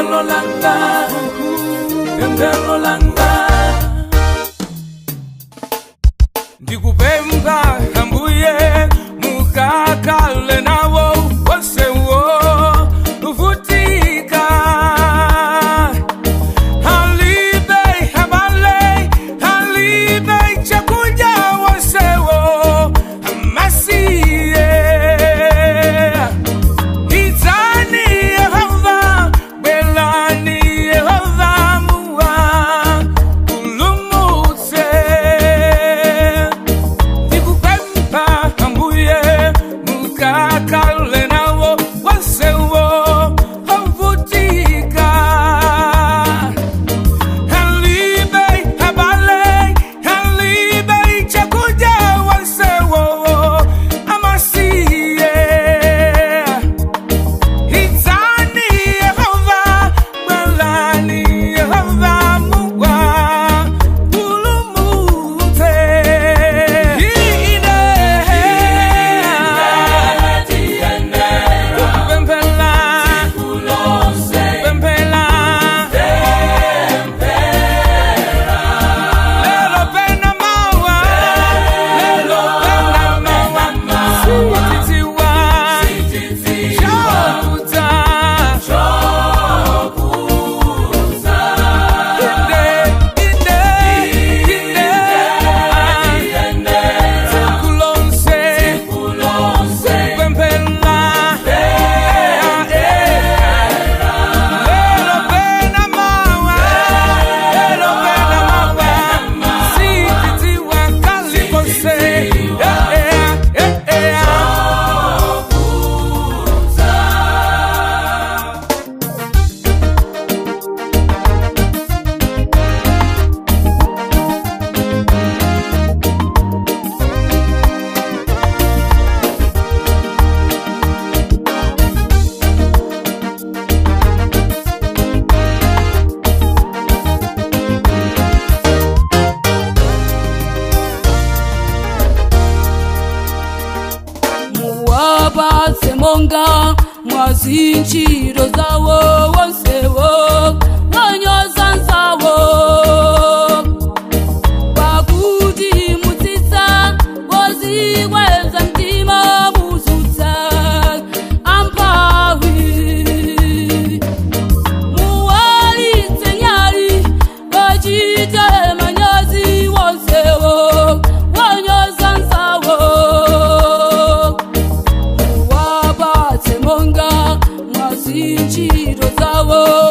Pemphero langa, pemphero langa. Ndikupempha Ambuye mukakhale nawo onsewo ovutika. Alibe abale, alibe chakudya, onsewo amasiye. Idzani Yehova, bwerani Yehova, muwapulumutse. Ndikupempha Ambuye mukakhale nawo onsewo ovutika. Alibe abale, alibe chakudya, onsewo amasiye. Idzani Yehova, bwerani Yehova, muwapulumutse. Ine kupemphera, kupemphera lero pena mawa, lero pena mawa, sitidziwa chokudza. Inde, inde, inde, tsiku lonse kupemphera. Lero pena mawa, lero pena mawa, sitidziwa kalikonse. Eh, eh, eh, eh. Muwapatse monga mwa zintchito zawo onsewo onyoza nzawo, pakuti mutsitsa wozikweza mtima, mudzutsa amphawi. Muwalitse nyali, wachite manyazi wonsewo wonyoza nzawo. Muwapatse monga mwa zintchito zawo.